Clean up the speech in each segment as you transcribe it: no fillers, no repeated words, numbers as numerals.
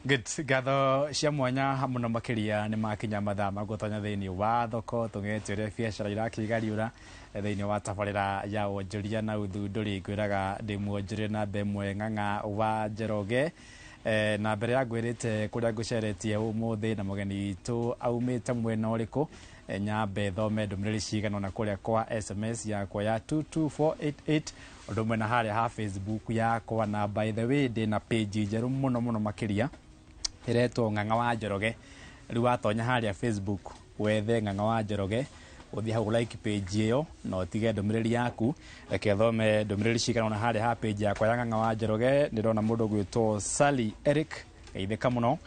Good. Ngatho cia mwanya mũno makĩria nĩ makinya mathaa ma gũtonya thĩinĩ wa thoko tũng'ete ũrĩa biacara irakĩgariũra thĩinĩ wa tabarĩra ya wonjoria na ũthundũri. Ngwĩraga ndĩ mwonjoria namba ĩmwe Ng'ang'a wa Njoroge. Na mbere ya ngwĩrĩte kũrĩa ngũceretie ũmũthĩ na mũgeni witũ aumĩte mwena ũrĩkũ, nyambe thome ndũmĩrĩri cigana ũna kũrĩa kwa SMS yakwa ya 22488, ũndũ ũmwe na harĩa ha Facebook yakwa. Na by the way, ndĩna page njerũ mũno mũno makĩria ĩretwo Ng'ang'a wa Njoroge. Rĩu watonya harĩa Facebook wethe Ng'ang'a wa Njoroge, ũthiĩ hau like page ĩyo na ũtige ndũmĩrĩri yaku. Reke thome ndũmĩrĩri cigana ũna harĩa ha page yakwa ya Ng'ang'a wa Njoroge. Ndĩrona mũndũ ũgwĩtwo Sally Eric, geithĩka mũno.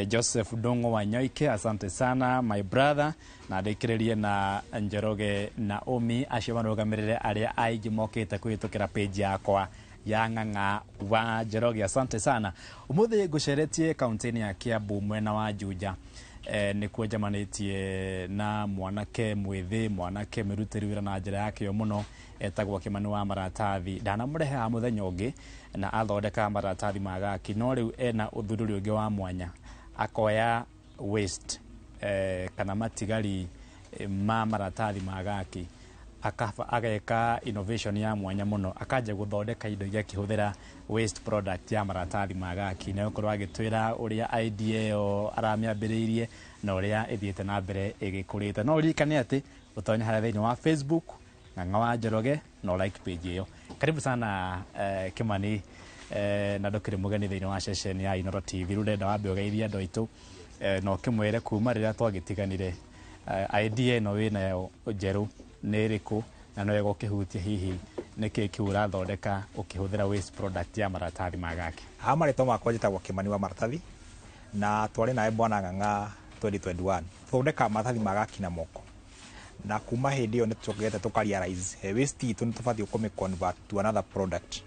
Joseph Ndung'u wa Nyoike, asante sana my brother. Na ndĩkĩrĩrie na Njoroge Naomi, acio marũgamĩrĩre arĩa aingĩ mokĩte kũhĩtũkĩra page yakwa ya Ng'ang'a wa Njoroge, asante sana. Ũmũthĩ ngũceretie kaunti-inĩ ya Kiambu, mwena wa Juja. Nĩkuo njamanĩtie na mwanake mwĩthĩ, mwanake mwĩrutĩri wĩra na njĩra ya kĩo mũno, etagwo Kĩmani wa Maratathi. Ndanamũrehe haha mũthenya ũngĩ na athondekaga maratathi ma gaki, no rĩu ena ũthundũri ũngĩ wa mwanya, akoya waste, kana matigari ma maratathi ma gaki, ageka innovation ya mwanya mũno, akanjia gũthondeka indo iria akĩhũthĩra waste product ya maratathi ma gaki. Na gũkorwo agĩtwĩra ũrĩa idea ĩyo aramĩambĩrĩirie na ũrĩa ĩthiĩte na mbere ĩgĩkũrĩte. No ũririkane atĩ ũtonye harĩa thĩinĩ wa Facebook Ng'ang'a wa Njoroge no like page ĩyo. Karibu sana, Kimani, na ndũkĩrĩ mũgeni thĩinĩ wa ceceni ya Inooro TV. Rĩu ndĩrenda wambe ũgeithie andũ aitũ, na ũkĩmwĩre kuma rĩrĩa twagĩtiganire, idea ĩno wĩnayo njerũ nĩ ĩrĩkũ, na no wega ũkĩhutie hihi nĩkĩ kĩu ũrathondeka ũkĩhũthĩra waste product ya maratathi ma gaki. Ha marĩtwa makwa njĩtagwo Kĩmani wa Maratathi, na twarĩ nawe bwana Ng'ang'a 2021 thondeka maratathi ma gaki na moko, na kuma hĩndĩ ĩyo nĩ tũcokete tũka realize waste itũ nĩ tũbatiĩ kũmĩ convert to another product,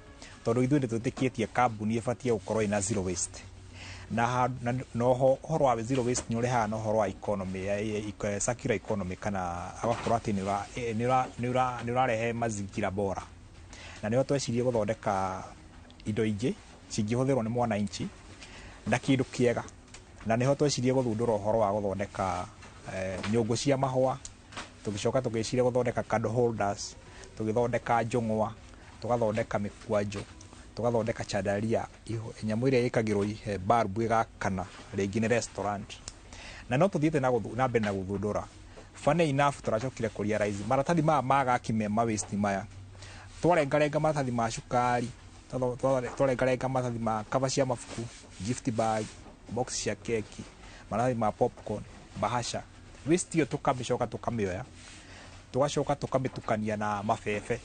tondũ ithuĩ nĩ twĩtĩkĩtie kambuni ĩbatiĩ gũkorwo ĩna zero waste. Na oho ũhoro wa zero waste nĩ ũrehaga na ũhoro wa economy, circular economy, kana agakorwo atĩ nĩ ũrarehe mazingira bora. Na nĩho twecirie gũthondeka indo ingĩ cingĩhũthĩrwo nĩ mwananchi na kĩndũ kĩega, na nĩho twecirie gũthundũra ũhoro wa gũthondeka nyũngũ cia mahũa, tũgĩcoka tũgĩciria gũthondeka candle holders, tũgĩthondeka njũng'wa, tũgathondeka mĩkwanjũ, tũgathondeka chandaria, nyamũ ĩrĩa ĩkagĩrwo bulb ĩgakana rĩngĩ nĩ restaurant. Na no tũthiĩte na mbere na gũthundũra. Funny enough, tũracokire kũ realize maratathi maya ma gaki me ma waste maya, twarengarenga maratathi ma cukari, twarengarenga maratathi ma cover cia mabuku, gift bag, box cia keki, maratathi ma popcorn, bahasha, waste ĩyo tũkamĩcoka tũkamĩoya, tũgacoka tũkamĩtukania na mabebe,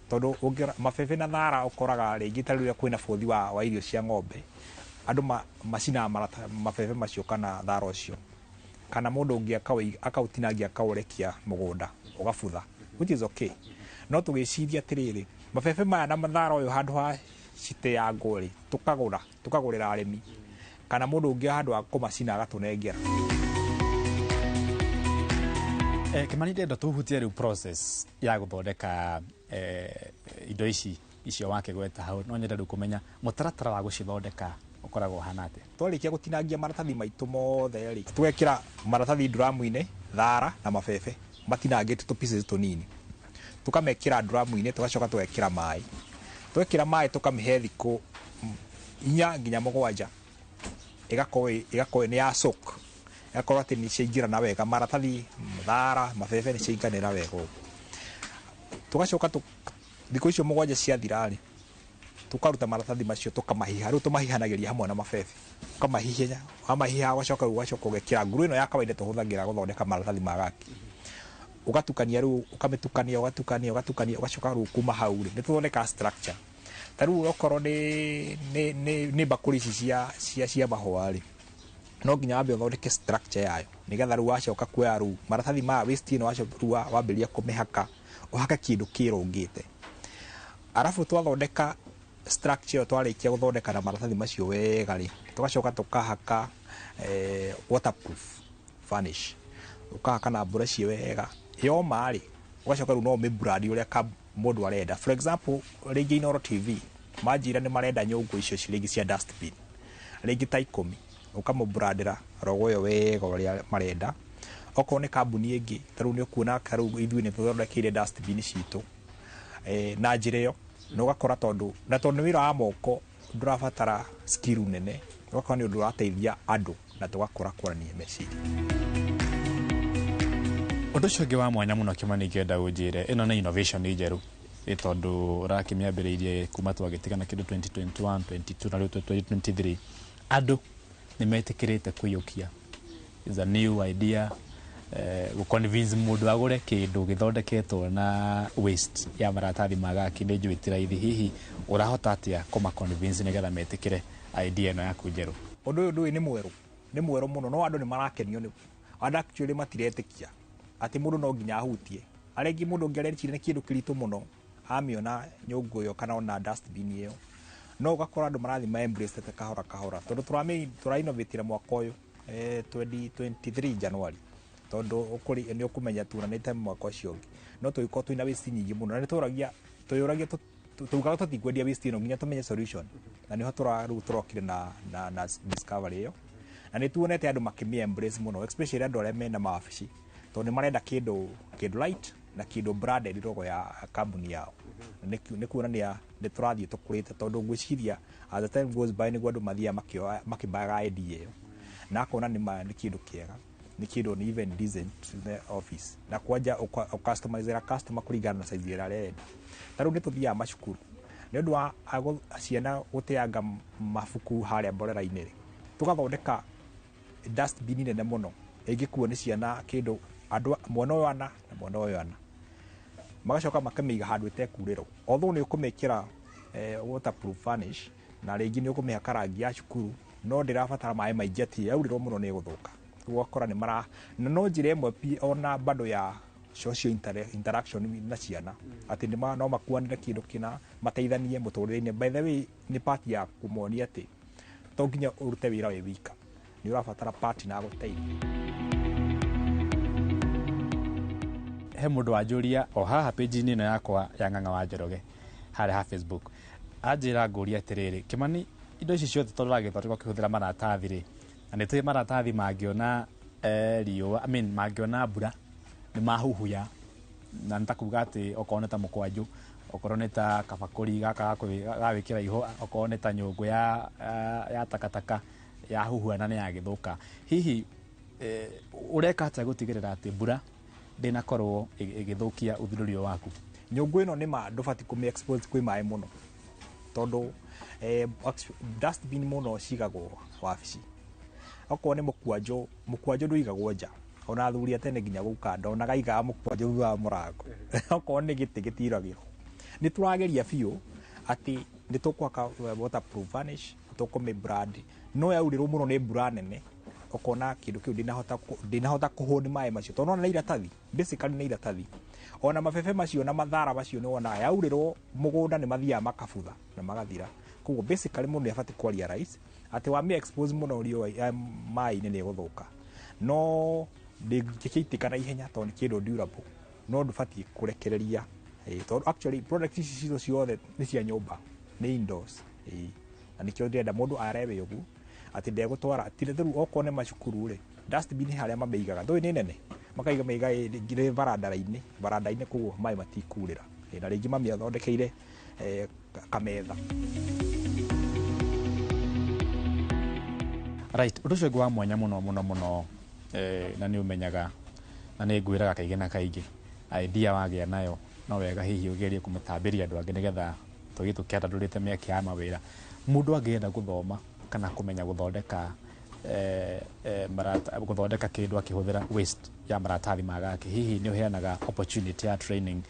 tondũ ũngĩrora mabebe na thara ũkoraga rĩngĩ ta rĩrĩa kwĩna bũthi wa irio cia ng'ombe, andũ macinaga mabebe macio kana thara ũcio, kana mũndũ ũngĩ akaũtinangia akaũrekia mũgũnda ũgabutha, which is okay. No tũgĩciria atĩrĩrĩ, mabebe maya na thara ũyũ, handũ ha citeangwo rĩ, tũkagũra, tũkagũrĩra arĩmi, kana mũndũ ũngĩ handũ ha kũmacina agatũnengera. Kimani, ndĩrenda tũhutie rĩu process ya gũthondeka indo ici icio wakĩgweta hau. No nyende rĩu kũmenya mũtaratara wa gũcithondeka ũkoragwo ũhana atĩa. Twarĩkia gũtinangia maratathi maitũ mothe rĩ, tũgekĩra maratathi nduramu-inĩ, thara na mabebe matinangĩtio tũ pieces tũnini, tũkamekĩra nduramu-inĩ, tũgacoka tũgekĩra maĩ. Twekĩra maĩ tũkamĩhe thikũ 4 nginya 7, ĩgakorwo nĩ ya soak, ĩgakorwo atĩ nĩ ciaingĩrana wega, maratathi, thara, mabebe nĩ ciainganĩra wega ũguo. Tũgacoka thikũ icio 7 ciathira rĩ, tũkaruta maratathi macio, tũkamahiha. Rĩu tũmahihanagĩria hamwe na mabebe, ũkamahihinya, wamahiha ũgacoka rĩu ũgacoka ũgekĩra nguru ĩno ya kawaida tũhũthagĩra gũthondeka maratathi ma gaki, ũgatukania rĩu, ũkamĩtukania, ũgatukania, ũgatukania, ũgacoka rĩu kuma hau rĩ, nĩ tũthondekaga structure. Ta rĩu okorwo nĩ mbakũri ici cia mahũa rĩ, no nginya wambe ũthondeke structure yayo, nĩgetha rĩu wacoka kuoya rĩu maratathi maya, waste ĩno, wacoka rĩu wambĩrĩria kũmĩhaka, ũhake kĩndũ kĩrũngĩte. Arabu twathondeka structure ĩyo, twarĩkia gũthondeka na maratathi macio wega rĩ, tũgacoka tũkahaka waterproof varnish, ũkahaka na brush wega, yoma rĩ, ũgacoka rĩu no ũmĩ brand ũrĩa mũndũ arenda. For example, rĩngĩ Inooro TV manjĩra nĩ marenda nyũngũ icio rĩngĩ cia dustbin. Rĩngĩ ta 10 ũkamũbrandĩra rogo ĩyo wega ũrĩa marenda. Okorwo nĩ kambuni ĩngĩ, ta rĩu nĩ ũkuona ta rĩu ithuĩ nĩ tũthondekeire dustbin citũ na njĩra ĩyo, na ũgakora tondũ na tondũ nĩ wĩra wa moko ndũrabatara skill nene, ũgakora nĩ ũndũ ũrateithia andũ na tũgakũra kwarania meciria. Ũndũ ũcio ũngĩ wa mwanya mũno Kĩmani ingĩenda ũnjĩre, ĩno nĩ innovation njerũ tondũ ũrakĩmĩambĩrĩirie kuma twagĩtigana kĩndũ 2021 22 na rĩu 2023, andũ nĩ metĩkĩrĩte kũiyũkia. Is a new idea, gũ-convince mũndũ agũre kĩndũ gĩthondeketwo na waste ya maratathi ma gaki nĩ njũĩ ti raithi. Hihi ũrahota atĩa kũma-convince nĩgetha metĩkĩre idea ĩno yaku njerũ? Ũndũ ũyũ ndũĩ nĩ mwerũ, nĩ mwerũ mũno, no andũ nĩ marakenio nĩguo. Andũ actually matiretĩkia atĩ mũndũ no nginya ahutie. Arĩa aingĩ mũndũ ũngĩ areciria nĩ kĩndũ kĩritũ mũno amĩona nyũngũ ĩyo kana ona dustbin ĩyo, no ũgakora andũ marathiĩ ma embrace kahora kahora, tondũ tũra innovate mwaka ũyũ 2023 January, tondũ nĩ ũkũmenya tuonanĩte mwaka ũcio ũngĩ, no tũgĩkorwo twĩna waste nyingĩ mũno, na nĩ tũragia twĩyũragia tugaga tũtikwendia waste ĩno nginya tũmenye solution, na nĩho rĩu tũrokire na discovery ĩyo, na nĩ tuonete andũ makĩmĩ embrace mũno, especially andũ arĩa mena mawabici, tondũ nĩ marenda kĩndũ light na kĩndũ branded logo ya kambuni yao. Nĩ kuonania nĩ tũrathiĩ tũkũrĩte, tondũ ngwĩciria as the time goes by nĩguo andũ mathiaga makĩbaga idea ĩyo, na akona nĩ kĩndũ kĩega, nĩ kĩndũ nĩ even decent in the office, na kwanja ũcustomizera customer kũringana na size ĩrĩa arenda. Ta rĩu nĩ tũthiaga macukuru nĩ ũndũ wa ciana gũteanga mabuku harĩa mborera-inĩ rĩ, tũgathondeka dustbin nene mũno ĩngĩkuo nĩ ciana kĩndũ andũ mwena ũyũ ana na mwena ũyũ ana, magacoka makamĩiga handũ ĩtekurĩrwo, although nĩ ũkũmĩkĩra waterproof varnish na rĩngĩ nĩ ũkũmĩhaka rangi ya cukuru, no ndĩrabatara maĩ maingĩ atĩ yaurĩrwo mũno nĩ ĩgũthũka. Ũgakora nĩ mara na no njĩra ĩmwe ona bado ya social interaction na ciana, atĩ nĩ no makuanĩre kĩndũ kĩna mateithanie mũtũrĩre-inĩ. By the way, nĩ part ya kũmonia atĩ to nginya ũrute wĩra wĩ wika, nĩ ũrabatara partner agũteithie. He mũndũ wanjũria o haha page-inĩ ĩno yakwa ya Ng'ang'a wa Njoroge harĩa ha Facebook, anjĩra ngũria atĩrĩrĩ, Kĩmani, indo ici ciothe tondũ ũragĩthondeka ũkĩhũthĩra maratathi rĩ, na nĩ tũĩ maratathi mangĩona riũa, I mean, mangĩona mbura nĩ mahuhuya, na nĩ ta kuga atĩ okorwo nĩ ta mũkwanjũ, okorwo nĩ ta kabakũri gaka ga gwĩkĩra ihũa, okorwo nĩ ta nyũngũ ya takataka yahuhua na nĩ yagĩthũka. Hihi ũreka atĩa gũtigĩrĩra atĩ mbura ndĩnakorwo ĩgĩthũkia ũthundũri ũyũ waku? Nyũngũ ĩno nĩ ma ndũbatiĩ kũmĩ expose kwĩ maĩ mũno, tondũ dustbin mũno cigagwo wabici. Okorwo nĩ mũkwanjũ, mũkwanjũ ndũigagwo nja, ona athuri a tene nginya gũka ndonaga aigaga mũkwanjũ thutha wa mũrango. Okorwo nĩ gĩtĩ gĩtiragĩrwo. Nĩ tũrageria biũ atĩ nĩ tũkwaka waterproof varnish, tũkũmĩ brand, no yaurĩrwo mũno nĩ mbura nene ũkona kĩndũ kĩu ndinahota kũhũo nĩ maĩ macio, tondũ nĩ iratathi, basically nĩ iratathi. Ona mabebe macio na mathara macio nĩ wonaga yaurĩrwo mũgũnda nĩ mathiaga makabutha na magathira. Koguo basically mũndũ nĩ abatiĩ kwaria rice atĩ wamĩ expose mũno riũa maĩ-inĩ nĩ ĩgũthũka, no ndĩngĩkĩitĩka na ihenya tondũ nĩ kĩndũ durable, no ndũbatiĩ kũrekereria, tondũ actually product ici citũ ciothe nĩ cia nyũmba, nĩ indoors, na nĩkĩo ndĩrenda mũndũ arewe ũguo atĩ ndegũtwara ti rĩu okorwo nĩ macukuru rĩ, dustbin harĩa mamĩigaga ndũĩ nĩ nene, makaiga mĩiga ĩ baranda-inĩ, koguo maĩ matikurĩra, na rĩngĩ mamĩthondekeire kametha. Right, ũndũ ũcio ũngĩ wa mwanya mũno mũno mũno, na nĩ ũmenyaga na nĩ ngwĩraga kaingĩ na kaingĩ, idea wagĩa nayo no wega hihi ũgerie kũmĩtambĩria andũ angĩ nĩgetha tũgĩe tũkĩandandũrĩte mĩeke ya mawĩra. Mũndũ angĩenda gũthoma kana kũmenya gũthondeka gũthondeka kĩndũ akĩhũthĩra waste ya maratathi ma gaki, hihi nĩ ũheanaga opportunity ya training,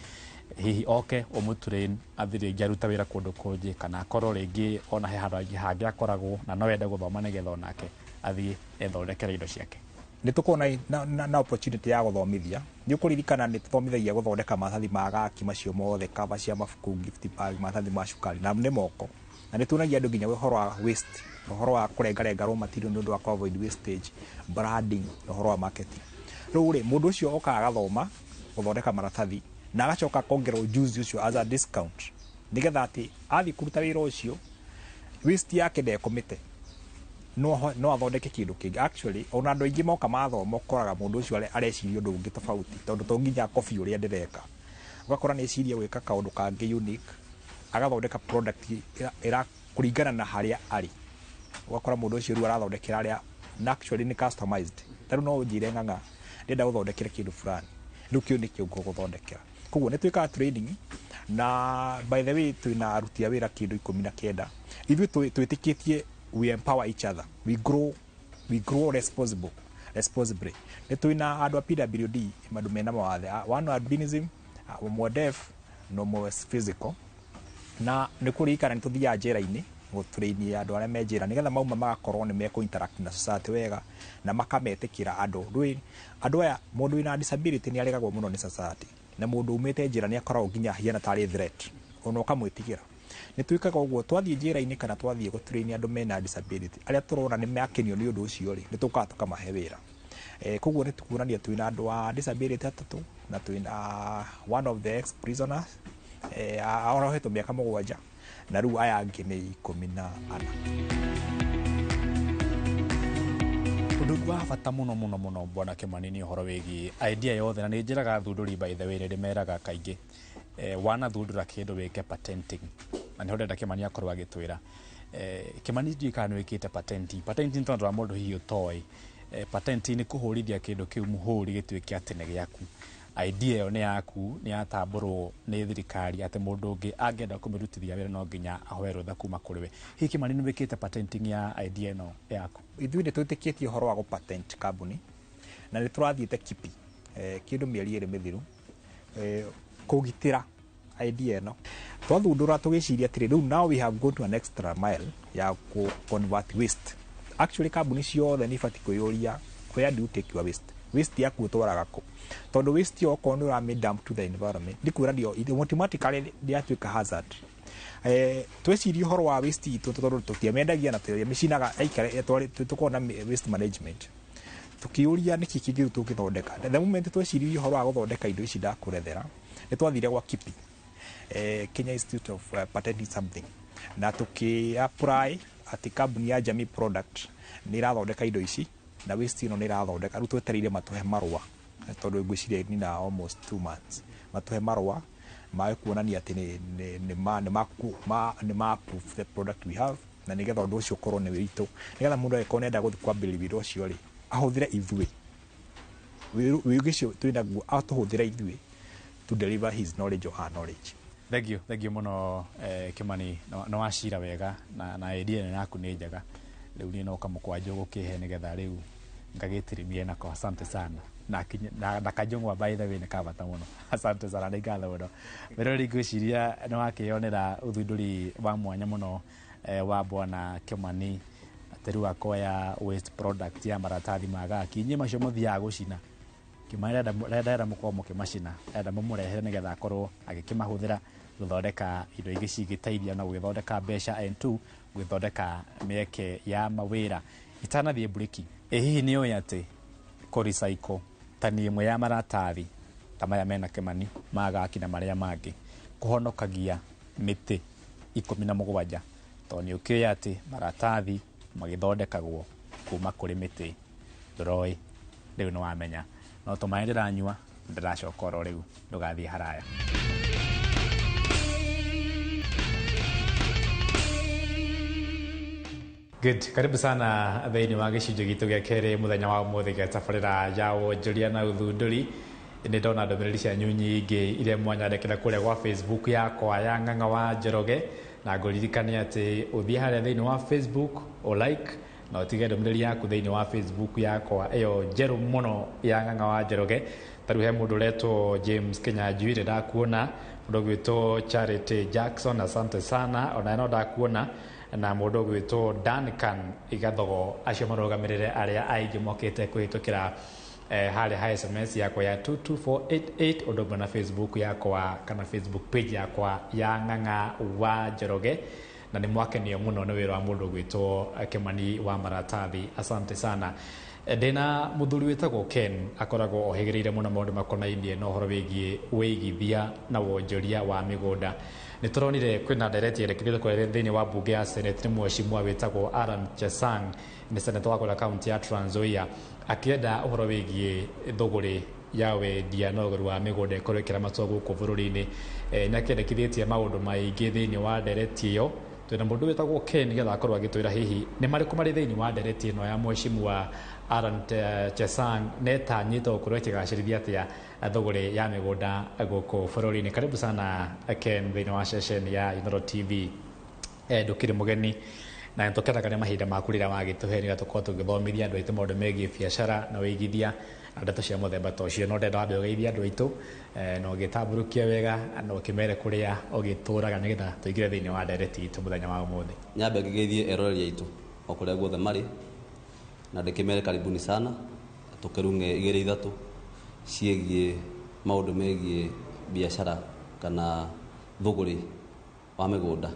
hihi oke ũmũtrain athiĩ rĩngĩ arute wĩra kũndũ kũngĩ, kana akorwo rĩngĩ ona he handũ hangĩ akoragwo na no ende gũthoma nĩgetha onake athiĩ ethondekere indo ciake? Nĩ tũkoragwo na opportunity ya gũthomithia. Nĩ ũkũririkana nĩ tũthomithagia gũthondeka maratathi ma gaki macio mothe, cover cia mabuku, gift bag, maratathi ma cukari, na nĩ moko. Na nĩ tuonagia andũ nginya ũhoro wa waste, ũhoro wa kũrengarenga raw material nĩ ũndũ wa avoid wastage, branding, na ũhoro wa marketing. Rĩu rĩ, mũndũ ũcio okaga agathoma gũthondeka maratathi na agacoka akongerwo ujuzi ũcio as a discount, nĩgetha atĩ athiĩ kũruta wĩra ũcio waste yake ndekũmĩte. No athondeke kĩndũ kĩngĩ. Actually, ona andũ aingĩ moka mathoma, ũkoraga mũndũ ũcio areciria ũndũ ũngĩ tofauti, tondũ to nginya copy ũrĩa ndĩreka. Ũgakora nĩ eciria gwĩka kaũndũ kangĩ unique, agathondeka product ĩra kũringana na harĩa arĩ. Ũgakora mũndũ ũcio rĩu arathondekera arĩa, na actually nĩ customized. Ta rĩu no ũnjĩre, "Ng'ang'a, ndĩrenda gũthondekere kĩndũ fulani," rĩu kĩu nĩkĩo ngũgũthondekera. Koguo nĩ twĩkaga training, na by the way, twĩna aruti a wĩra kĩndũ 19. Ithuĩ twĩtĩkĩtie we empower each other, we grow responsibly. Nĩ twĩna andũ a PWD, andũ mena mawathe, one albinism, ũmwe deaf na ũmwe physical. Na nĩ kũririkana nĩ tũthiaga njĩra-inĩ gũtrain andũ arĩa me njĩra, nĩgetha mauma magakorwo nĩ mekũ interact na society wega na makametĩkĩra andũ. Ndũĩ andũ aya, mũndũ wĩna disability nĩ aregagwo mũno nĩ society, na mũndũ umĩte njĩra nĩ akoragwo nginya hiana tarĩ threat, ona ũkamwĩtigĩra. Nĩ twĩkaga ũguo, twathiĩ njĩra-inĩ kana twathiĩ gũtrain andũ mena disability arĩa tũrona nĩ makenio nĩ ũndũ ũcio rĩ, nĩ tũkaga tũkamahe wĩra. Koguo nĩ tukuonania twĩna andũ a disability atatũ, na twĩna one of the ex prisoners, arohetwo mĩaka 7, na rĩu aya angĩ nĩ 14. Ũndũ ũngĩ wa bata mũno mũno mũno, bwana Kĩmani, nĩ ũhoro wĩgiĩ idea yothe, na nĩ njĩraga thundũri, by the way, nĩ ndĩmeraga kaingĩ, wanathundũra kĩndũ, wĩke patenting. Na nĩho ndĩrenda Kĩmani akorwo agĩtwĩra. Kĩmani, ndiũĩ kana nĩ wĩkĩte patenting. Patenting, tondũ wa mũndũ hihi ũtoĩ, patenting nĩ kũhũrithia kĩndũ kĩu mũhũri gĩtuĩke atĩ nĩ gĩaku, idea ĩyo nĩ yaku, nĩ yatambũrwo nĩ thirikari, atĩ mũndũ ũngĩ angĩenda kũmĩrutithia wĩra no nginya ahoe rũtha kuma kũrĩ we. Hihi Kĩmani, nĩ wĩkĩte patenting ya idea ĩno yaku? Ithuĩ nĩ twĩtĩkĩtie ũhoro wa gũpatent kambuni, na nĩ tũrathiĩte KIPI kĩndũ mĩeri 2 mĩthiru, kũgitĩra idea ĩno twathundũra, tũgĩciria atĩrĩ, rĩu now we have gone to an extra mile ya ku convert waste. Actually, kambuni ciothe nĩ ibatiĩ kwĩyũria, where do you take your waste? Waste yaku ũtwaraga kũ? Tondũ waste ĩyo okorwo nĩ ũramĩ dump to the environment, nĩ kuonania automatically yatuĩka hazard. Tweciria ũhoro wa waste itũ, tondũ tũtiamendagia na tũtiamĩcinaga, aikare tũkorwo na waste management, tukiuria nĩkĩ kĩngĩ tũngĩthondeka. The moment tweciririe ũhoro wa gũthondeka indo ici ndakũrethera, nĩ twathire gwa KIPI, Kenya Institute of Patenting something, na tuki apply atĩ kambuni ya Jamii Product nĩ ĩrathondeka indo ici na waste ĩno nĩ ĩrathondeka. Rĩu twetereire matũhe marũa, tondũ ngwĩciria nina almost 2 months matũhe marũa ma kuonania atĩ nĩ ma approve the product we have, na nĩgetha ũndũ ũcio ũkorwo nĩ witũ, nĩgetha mũndũ angĩkorwo nĩenda gũthiĩ kwambĩrĩria wĩra ũcio rĩ, ahũthĩre ithuĩ, wĩũgĩ ũcio twĩnaguo, atũhũthĩre ithuĩ to deliver his knowledge or her knowledge. Thank you, thank you mũno, Kĩmani, nĩ wacira wega, na idea ĩno yaku nĩ njega. Rĩu niĩ no kamũkwanjũ gũkĩhe nĩgetha rĩu ngagĩtirimie nako. Asante sana. Na kanjũng'wa, by the way, nĩ ka bata mũno. Asante sana, nĩ ngatho mũno. Mĩrori, ngwĩciria nĩ wakĩyonera ũthundũri wa mwanya mũno, wa bwana Kĩmani, atĩ rĩu akoya waste product ya maratathi ma gaki, inyuĩ macio mũthiaga gũcina. Kĩmani ndĩrenda mũkorwo mũkĩmacina, arenda mũmũrehere nĩgetha akorwo agĩkĩmahũthĩra gũthondeka indo ingĩ cingĩteithia na gũgĩthondeka mbeca, and two, gũgĩthondeka mĩeke ya mawĩra. Itanathiĩ mburĩki, ĩ hihi nĩ ũĩ atĩ kũ-recycle tani ĩmwe ya maratathi ta maya mena Kĩmani ma gaki na marĩa mangĩ kũhonokagia mĩtĩ 17? Tondũ nĩ ũkĩũĩ atĩ maratathi magĩthondekagwo kuma kũrĩ mĩtĩ. Ndũroĩ? Rĩu nĩ wamenya. No tũmaĩ ndĩranyua, ndĩracoka oro rĩu, ndũgathiĩ haraya. Good. Karibu sana thĩinĩ wa gĩcunjĩ gitũ gĩa kerĩ mũthenya wa ũmũthĩ gĩa tabarĩra ya wonjoria na ũthundũri. Nĩ ndona ndũmĩrĩri cianyu nyingĩ iria mwanyandĩkĩra kũrĩa gwa Facebook yakwa ya Ng'ang'a wa Njoroge, na ngũririkane atĩ ũthiĩ harĩa thĩinĩ wa Facebook, o like na ũtige ndũmĩrĩri yaku thĩinĩ wa Facebook yakwa ĩyo njerũ mũno ya Ng'ang'a wa Njoroge. Ta rĩu he mũndũ ũretwo James Kinyanjui, nĩ ndakuona. Mũndũ ũgwĩtwo Charity Jackson, asante sana, ona no ndakuona, na mũndũ ũgwĩtwo Duncan Igathogo. Acio marũgamĩrĩre arĩa aingĩ mokĩte kũhĩtũkĩra harĩa ha SMS yakwa ya 22488, ũndũ ũmwe na Facebook yakwa kana Facebook page yakwa ya Ng'ang'a wa Njoroge. Na nĩ mwakenio mũno nĩ wĩra wa mũndũ ũgwĩtwo Kĩmani wa maratathi, asante sana. Ndĩna mũthuri wĩtagwo Ken, akoragwo ohĩgĩrĩire mũno maũndũ makonainie na ũhoro wĩgiĩ wĩigithia na wonjoria wa mĩgũnda. Nĩ tũronire kwĩna ndereti yerekithĩtio kũrĩa thĩinĩ wa mbunge ya Senate nĩ mheshimiwa wĩtagwo Alan Chesang, nĩ senator wa kũrĩa kaunti ya Trans Nzoia, akĩenda ũhoro wĩgiĩ thũgũrĩ ya wendia na ũgũri wa mĩgũnda ĩkorwo ĩkĩramatwo gũkũ bũrũri-inĩ. Nĩ akĩendekithĩtie maũndũ maingĩ thĩinĩ wa ndereti ĩyo. Twĩna mũndũ wĩtagwo Ken nĩgetha akorwo agĩtwĩra hihi nĩ marĩkũ marĩ thĩinĩ wa ndereti ĩno ya mheshimiwa Alan Chesang na ĩtanyĩtwo gũkorwo ĩkĩgacĩrithia atĩa thũgũrĩ ya mĩgũnda gũkũ bũrũri-inĩ. Karibu sana Ken thĩinĩ wa ceceni ya Inooro TV. Ndũkĩrĩ mũgeni na nĩtũkenaga nĩ mahinda maku rĩrĩa wagĩtũhe nĩgetha tũkorwo tũgĩthomithia andũ aitũ maũndũ megiĩ biacara na ũigithia na ndeto cia mũthemba ta ũcio. No ndenda wambe ũgeithie andũ aitũ na ũgĩtambũrũkie wega na ũkĩmere kũrĩa ũgĩtũraga nĩgetha tũingĩre thĩinĩ wa ndereti itũ mũthenya wa ũmũthĩ. Nyambe ngĩgeithie eroreri aitũ o kũrĩa guothe marĩ na ndĩkĩmere karibuni sana tũkĩrung'e igĩrĩ ithatũ ciĩgiĩ maũndũ megiĩ biacara kana thũgũrĩ wa mĩgũnda.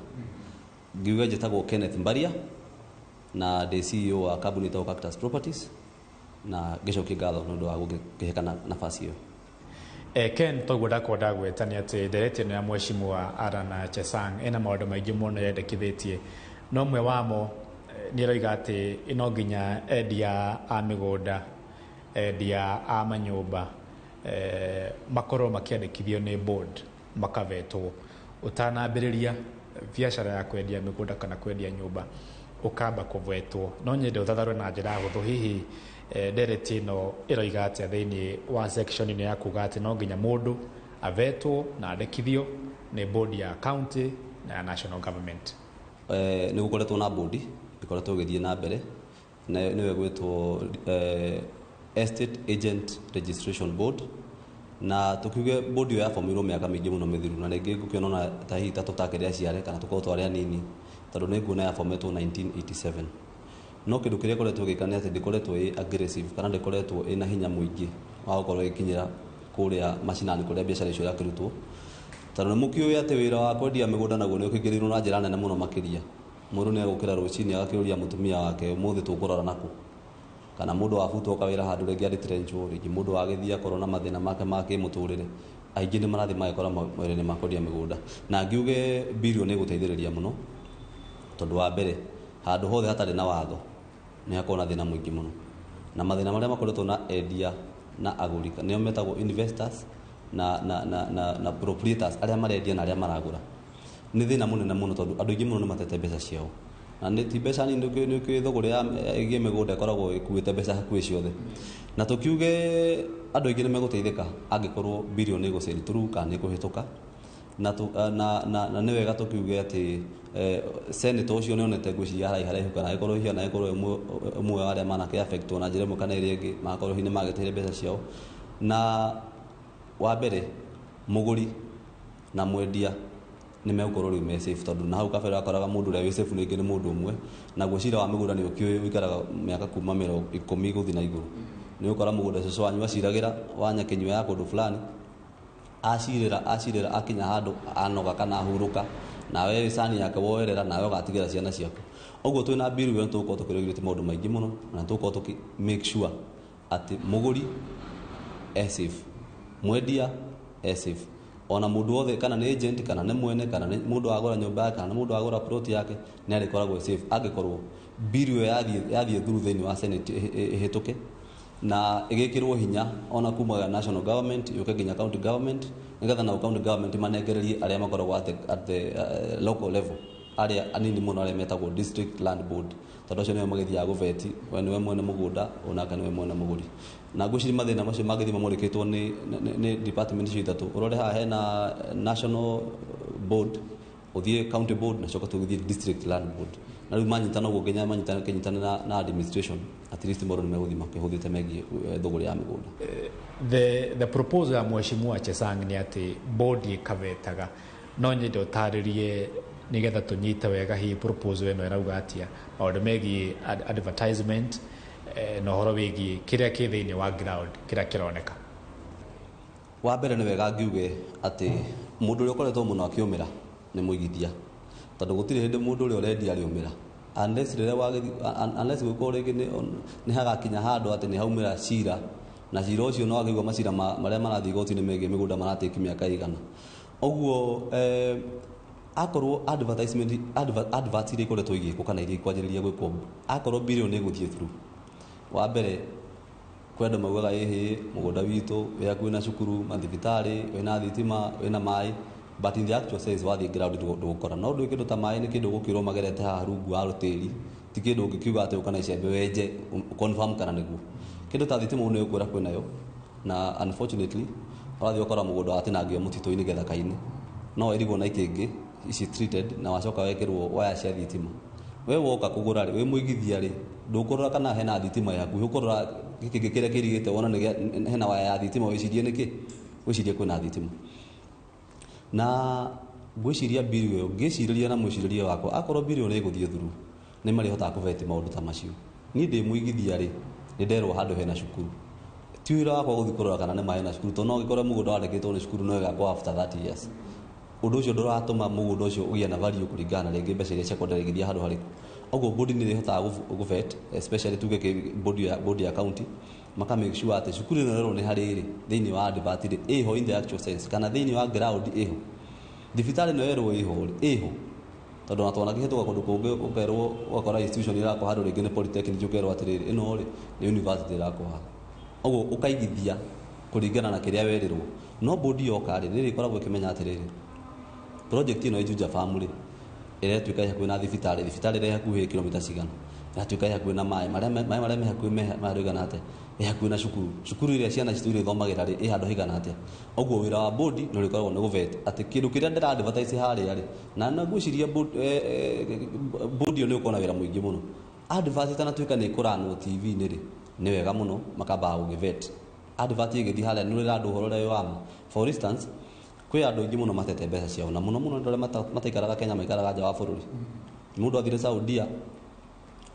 Ngiuga njĩtagwo Kenneth Mbaria na ndĩ CEO wa kambuni ĩtagwo Cactus Properties na ngĩcokia ngatho nĩ ũndũ wa gũkĩhe nafasi ĩyo. Ken, toguo ndakwenda gwĩta nĩ atĩ ndereti ĩno ya mheshimiwa Alan Chesang ĩna maũndũ maingĩ mũno yendekithĩtie, no ũmwe wamo nĩ ĩroiga atĩ no nginya endia a mĩgũnda, endia a manyũmba makorwo makĩandĩkithio nĩ board makavetwo. Ũtanambĩrĩria biacara ya kwendia mĩgũnda kana kwendia nyũmba ũkamba kũvetwo. No nyende ũthatharũe na njĩra hũthũ hihi ndereti ĩno ĩroiga atĩa thĩinĩ wa section ĩno ya kuga atĩ no nginya mũndũ avetwo na andĩkithio nĩ board ya county na ya national government. Nĩ gũkoretwo na board ĩkoretwo ĩgĩthiĩ na mbere nĩyo ĩgwĩtwo Estate Agent Registration Board, na tukiuge board ĩyo yabomirwo mĩaka mĩingĩ mũno mĩthiru na rĩngĩ ngũkĩona ona ta hihi ta tũtakĩrĩ aciare kana tũkorwo twarĩ anini tondũ nĩ nguona yabometwo 1987. No kĩndũ kĩrĩa ĩkoretwo ĩgĩka nĩ atĩ ndĩkoretwo ĩ aggressive kana ndĩkoretwo ĩna hinya mũingĩ wa gũkorwo ĩgĩkinyĩra kũrĩa macinani kũrĩa biacara icio irakĩrutwo, tondũ nĩ mũkĩũĩ atĩ wĩra wa kwendia mĩgũnda naguo nĩ ũkĩingĩrĩirwo na njĩra nene mũno makĩria. Mũndũ nĩ egũkĩra rũcinĩ agakĩũria mũtumia wake ũmũthĩ tũkũrora nakũ, kana mũndũ wabutwo kawĩra handũ rĩngĩ arĩ-trenchwo, rĩngĩ mũndũ wagĩthiĩ akorwo na mathĩna make ma kĩmũtũrĩre. Aingĩ nĩ marathiĩ magekora mawĩra-inĩ ma kwendia mĩgũnda, na ngiuge birioni ĩgũteithĩrĩria mũno tondũ wa mbere handũ hothe hatarĩ na watho nĩ hakoragwo na thĩna mũingĩ mũno, na mathĩna marĩa makoretwo na endia na agũri nĩo metagwo investors na proprietors arĩa marendia na arĩa maragũra nĩ thĩna mũnene mũno tondũ andũ aingĩ mũno nĩ matete mbeca ciao na nĩ ti mbeca nini, nĩ ũkĩũĩ thũgũrĩ ya ĩgiĩ mĩgũnda ĩkoragwo ĩkuĩte mbeca hakuhĩ ciothe, na tũkiuge andũ aingĩ nĩ megũteithĩka angĩkorwo birioni ĩgũ sail through kana nĩ ĩkũhĩtũka, na nĩ wega tũkiuge atĩ senator ũcio nĩ onete ngwĩciria haraihu haraihu kana angĩkorwo hihi ona angĩkorwo ũmwe wa arĩa manakĩ affectwo na njĩra ĩmwe kana ĩrĩa ĩngĩ magakorwo hihi nĩ magĩteire mbeca ciao. Na wa mbere mũgũri na mwendia nĩ megũkorwo rĩu me safe tondũ na hau kabere wakoraga mũndũ ũrĩa wĩ safe rĩngĩ nĩ mũndũ ũmwe, naguo cira wa mĩgũnda nĩ ũkĩũĩ ũikaraga mĩaka kuma mĩrongo ikũmi gũthiĩ na igũrũ. Nĩ ũgũkora mũgũnda cũcũ wanyu aciragĩra wa nyakinyua ya kũndũ fulani, acirĩra akinya handũ anoga kana ahurũka, nawe cani yake woerera nawe ũgatigĩra ciana ciaku. Ũguo twĩna bill ĩyo tũgũkorwo tũkĩregulate maũndũ maingĩ mũno na tũgũkorwo tũkĩ make sure atĩ mũgũri e safe, mwendia e safe, ona mũndũ wothe kana nĩ agent kana nĩ mwene kana nĩ mũndũ wagũra nyũmba yake kana nĩ mũndũ wagũra plot yake nĩ arĩkoragwo e safe angĩkorwo bill ĩyo yathiĩ through thĩinĩ wa Senate ĩhĩtũke na ĩgĩkĩrwo hinya ona kuma national government yũke nginya county government nĩgetha nao county government manengererie arĩa makoragwo at the local level, arĩa anini mũno arĩa metagwo district land board, tondũ acio nĩo magĩthiaga gũbeti we nĩwe mwene mũgũnda onake nĩwe mwene mũgũri. Na ngwĩciria mathĩna macio mangĩthiĩ mamũrĩkĩtwo nĩ department icio ithatũ, ũrore haha hena national board, ũthiĩ county board na coka tũgĩthiĩ district land board, na rĩu manyitana ũguo nginya makĩnyitana na administration at least maũndũ nĩ megũthiĩ makĩhũthĩte megiĩ thũgũrĩ ya mĩgũnda. The proposal ya mheshimiwa Chesang nĩ atĩ board ĩkavetaga, no nyende ũtarĩrie nĩgetha tũnyite wega hihi proposal ĩno ĩrauga atĩa maũndũ megiĩ advertisement na ũhoro wĩgiĩ kĩrĩa kĩ thĩinĩ wa ground kĩrĩa kĩroneka. Wa mbere nĩ wega ngiuge atĩ mũndũ ũrĩa ũkoretwo mũno akĩũmĩra nĩ mũigithia, tondũ gũtirĩ hĩndĩ mũndũ ũrĩa ũrendia arĩũmĩra unless rĩrĩa wagĩthiĩ, unless gwĩkorwo rĩngĩ nĩ hagakinya handũ atĩ nĩ haumĩra cira, na cira ũcio no akĩigua macira marĩa marathiĩ igoti-inĩ megiĩ mĩgũnda maratĩki mĩaka ĩigana ũguo. Akorwo advertisement adverts iria ikoretwo igĩkwo kana iria ikwanjĩrĩria gwĩkwo, akorwo bill nĩ ĩgũthiĩ through, wa mbere kwĩ andũ maugaga ĩhĩ mũgũnda witũ wĩ hakuhĩ na cukuru, mathibitarĩ, wĩna thitima, wĩna maĩ, but in the actual sense wathiĩ ground ndũgũkora. No ndũĩ kĩndũ ta maĩ nĩ kĩndũ ũgũkĩrwo magerete haha rungu wa rũtĩri, ti kĩndũ ũngĩkiuga atĩ ũka na icembe wenje confirm kana nĩguo. Kĩndũ ta thitima ũguo nĩ ũkwĩra kwĩnayo, na unfortunately ũrathiĩ ũkora mũgũnda watinangio mũtitũ-inĩ gĩthaka-inĩ, no ĩrigwo na ikĩngĩ ici treated na wacoka wekĩrwo waya cia thitima. We woka kũgũra rĩ, wĩ mũigithia rĩ, ndũkũrora kana hena thitima ĩ hakuhĩ, ũkũrora gĩkĩngĩ kĩrĩa kĩirigĩte wona hena waya ya thitima, wĩcirie nĩkĩ, wĩcirie kwĩna thitima. Na ngwĩciria bill ĩyo, ngĩcirĩria na mwĩcirĩrie wakwa, akorwo bill ĩyo nĩ ĩgũthiĩ through, nĩ marĩhotaga kũbeti maũndũ ta macio. Niĩ ndĩ mũigithia rĩ, nĩ nderwo handũ hena cukuru, ti wĩra wakwa gũthiĩ kũrora kana nĩ maĩ na cukuru, tondũ no gĩkore mũgũnda wandĩkĩtwo nĩ cukuru no ĩgakwo after 30 years. Ũndũ ũcio ndũratũma mũgũnda ũcio ũgĩe na value kũringana na rĩngĩ mbeca iria ciakwa ndĩraigithia handũ harĩkũ. Ũguo board nĩ ĩrĩhotaga gũvet, especially tuge board ya county, maka make sure atĩ cukuru ĩno ĩrerwo nĩ harĩ ĩrĩ thĩinĩ wa advert rĩ, ĩho in the actual sense, kana thĩinĩ wa ground ĩho. Thibitarĩ ĩno yerwo ĩho rĩ, ĩho, tondũ ona twanakĩhĩtũka kũndũ kũngĩ ũkerwo, ũgakora institution ĩrakwo handũ rĩngĩ nĩ polytechnic, ũkerwo atĩrĩrĩ ĩno rĩ nĩ university ĩrakwo haha. Ũguo ũkaigithia kũringana na kĩrĩa werĩrwo. No board yoka rĩ, nĩ ĩrĩkoragwo ĩkĩmenya atĩrĩrĩ, project ĩno ĩ Juja Farm rĩ, ĩretuĩka ĩ hakuhĩ na thibitarĩ, thibitarĩ ĩrĩ hakuhĩ kilomita cigana, ĩratuĩka ĩ hakuhĩ na maĩ, maĩ marĩa me hakuhĩ me handũ haigana atĩa, ĩ hakuhĩ na cukuru, cukuru ĩrĩa ciana citũ irĩthomagĩra rĩ, ĩ handũ haigana atĩa. Ũguo wĩra wa board nĩ ũrĩkoragwo nĩ gũvet atĩ kĩndũ kĩrĩa ndĩra advertise harĩa rĩ, na ngwĩciria board ĩyo nĩ ĩgũkorwo na wĩra mũingĩ mũno. Advert ĩtanatuĩka nĩ ĩkũranwo TV-inĩ rĩ, nĩ wega mũno makambaga gũgĩvet. Advert ĩgĩthiĩ harĩa nĩ ũrĩra andũ ũhoro ũrĩa wĩ wa ma. For instance, kwĩ andũ aingĩ mũno matete mbeca ciao, na mũno mũno andũ arĩa mataikaraga Kenya, maikaraga nja wa bũrũri. Mũndũ athire Saudia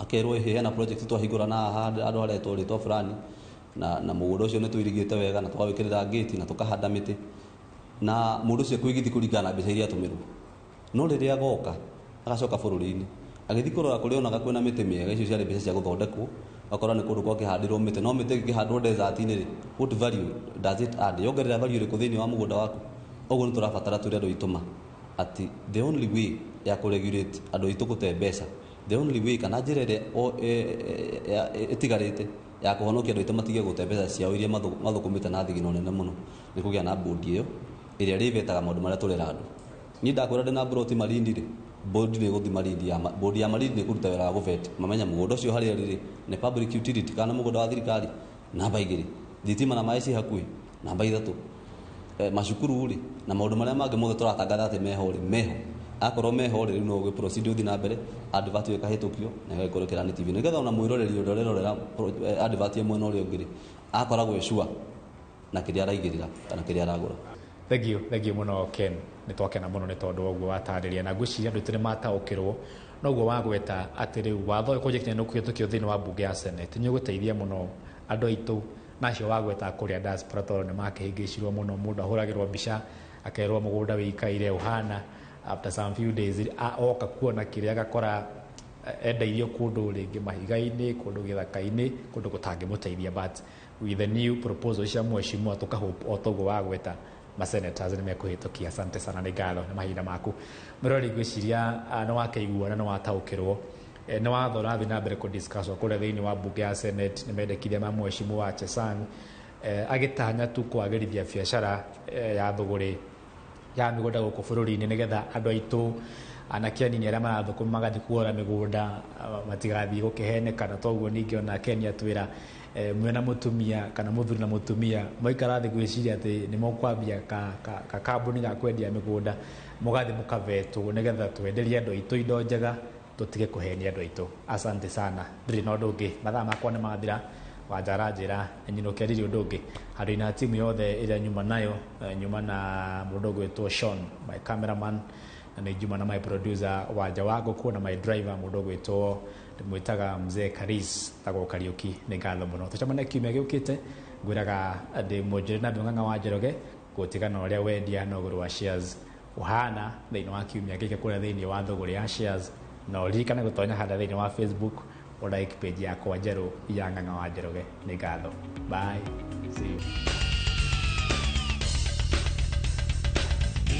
akerwo ĩhĩ hena project twahingũra na haha andũ haretwo rĩtwa fulani, na mũgũnda ũcio nĩ tũirigĩte wega na tũkawĩkĩrĩra gate na tũkahanda mĩtĩ, na mũndũ ũcio kũigithia kũringana na mbeca iria atũmĩrwo. No rĩrĩa agoka agacoka bũrũri-inĩ agĩthiĩ kũrora kũrĩa onaga kwĩna mĩtĩ mĩega, icio ciarĩ mbeca cia gũthondekwo, ũgakora nĩ kũndũ gwakĩhandirwo mĩtĩ, no mĩtĩ ĩngĩhandwo desert-inĩ rĩ, what value does it add? Yongerera value ĩrĩkũ thĩinĩ wa mũgũnda waku? Ũguo nĩ tũrabatara twĩre andũ aitũ ma atĩ the only way ya kũregulate andũ aitũ gũte mbeca, the only way kana njĩra ĩrĩa ĩtigarĩte ya kũhonokia andũ aitũ matige gũte mbeca ciao iria mathũkũmĩte na thigino nene mũno, nĩ kũgĩa na board ĩyo ĩrĩa ĩrĩvetaga maũndũ marĩa tũrera andũ. Niĩ ndakwĩra ndĩna plot Malindi rĩ, board nĩ ĩgũthiĩ Malindi, board ya Malindi nĩ ĩkũruta wĩra wa gũvet, mamenye mũgũnda ũcio harĩa ũrĩ rĩ, nĩ public utility kana mũgũnda wa thirikari. Namba 2, thitima na maĩ ci hakuhĩ. Namba 3, macukuru rĩ, na maũndũ marĩa mangĩ mothe tũratangatha atĩ meho rĩ, meho. Akorwo meho rĩ, rĩu no ũgĩ proceed ũthiĩ na mbere, advert ĩyo ĩkahĩtũkio na ĩgagĩkorwo ĩkĩrani TV, nĩgetha ona mwĩroreri ũrĩa ũrerorera advert ya mwena ũrĩa ũngĩ rĩ, akoragwo e sure na kĩrĩa araigĩrĩra kana kĩrĩa aragũra. Thank you, thank you mũno Ken, nĩ twakena mũno nĩ tondũ wa ũguo watarĩria, na ngwĩciria andũ aitũ nĩ mataũkĩrwo noguo wagweta atĩ rĩu watho ũyũ kũnjĩkinya nĩ ũkũhĩtũkio thĩinĩ wa mbunge ya Senate nĩ ũgũteithia mũno andũ aitũ, na acio wagweta kũrĩa diaspora tondũ nĩ makĩhĩngĩcirwo mũno, mũndũ ahũragĩrwo mbica akerwo mũgũnda wĩikaire ũhana, after some few days oka kuona kĩrĩa agakora endeirio kũndũ rĩngĩ mahiga-inĩ, kũndũ gĩthaka-inĩ, kũndũ gũtangĩmũteithia. But with the new proposal cia mheshimiwa tũkahope o toguo wagweta ma senators nĩ mekũhĩtũkia. Asante sana, nĩ ngatho nĩ mahinda maku. Mwĩroreri, ngwĩciria nĩ wakĩigua na nĩ wataũkĩrwo nĩ watho ũrathiĩ na mbere kũdiscusswo kũrĩa thĩinĩ wa mbunge ya Senate, nĩ mendekithia ma mheshimiwa Chesang agĩtanya tu kwagĩrithia biacara ya thũgũrĩ ya mĩgũnda gũkũ bũrũri-inĩ, nĩgetha andũ aitũ anake anini arĩa marathũkũma magathiĩ kũgũra mĩgũnda matigathiĩ gũkĩheneka. Na toguo ningĩ ona Ken atwĩra mwĩna mũtumia kana mũthuri na mũtumia maikara thĩ gwĩciria atĩ nĩ mũkwambia ka kambuni ga kwendia mĩgũnda, mũgathiĩ mũkavetwo, nĩgetha twenderie andũ aitũ indo njega, tũtige kũhenia andũ aitũ. Asante sana, ndirĩ na ũndũ ũngĩ, mathaa makwa nĩ mathira. Wanjara njĩra nyinũke, ndirĩ ũndũ ũngĩ handũ-inĩ ha timu yothe ĩrĩa nyuma nayo, nyuma na mũndũ ũgwĩtwo Sean, my cameraman, na nĩ njuma na my producer Wanja wa Ngũkũ, na my driver mũndũ ũgwĩtwo ndĩmwĩtaga Mzee Karis, tagwo Kariũki. Nĩ ngatho mũno, tũcemanie kiumia gĩũkĩte. Ngwĩraga ndĩ Mwonjore na Ng'ang'a wa Njoroge, gũtigana ũrĩa wendia na ũgũri wa shares ũhana thĩinĩ wa kiumia gĩkĩ kũrĩa thĩinĩ wa thũgũrĩ ya shares. Na ũririkane gũtonya harĩa thĩinĩ wa Facebook o like page yakwa njerũ ya Ng'ang'a wa Njoroge. Nĩ ngatho, bye, see you.